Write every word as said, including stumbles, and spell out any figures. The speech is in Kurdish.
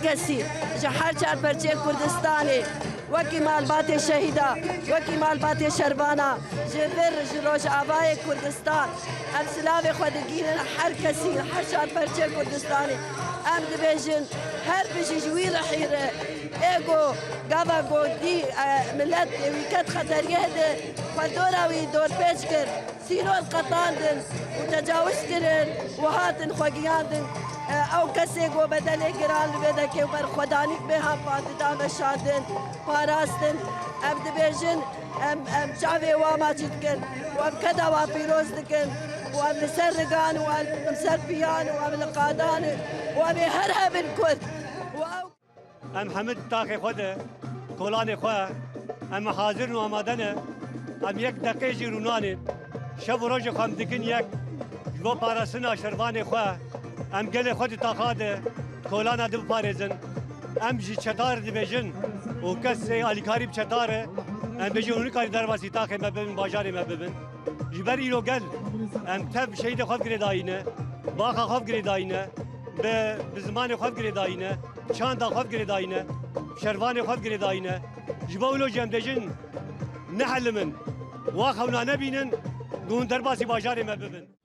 Kesî ji her çar perçeyê Kurdistanê, wekî malbatê şehîda, wekî malbatê şervana, ji vir, ji Rojavayê Kurdistan, em silavê xwe digînin her kesî, her çar perçeyê Kurdistanê. Em dibêjin, her bijî ji wî rihî re, ê ku gava ku dî, e, milet wî ket xetergeh de, xwe dora wî dorpêç kir. Sînor qetandin û tecawizkirin û hatin xwe giyandin. E, ew kesê ku bedelê giran li vê dekê û berxwedanîk bê hapa dida meşandin, parastin. Em dibêjin, em, em çavê wa maçî dikin û em keda wa pîroz dikin û em li ser rigan û em li ser piyan û em li qadan û em ê her hebin Kurd. Û ew Em hemî di taxê xwe de, kolanê xwe, em hazir in û amade ne. Em yek deqê jî rûnanê. Şev û rojê xwe em dikin yek. Ji bo parastina şervanê xwe, em gelê xwe di taxa de, di kolana de biparêzin. Em ji çetar dibêjin û kesê alîkarî bi çetar e. Em bêjin hûn nikarî derbasî taxê me bibin, bajarê me bibin. Ji ber îro gel, em tev şehîdê xwe girêdayî ne, baxa xwe girêdayî ne, bi, bi zimanê xwe girêdayî ne. Çanda xwe girêdayîne, şervanê xwe girêdayîne. Ji bo wilo jî em dibêjin, nehelimin, wa xewna nebînin, ku hûn derbasî bajarê me bibin.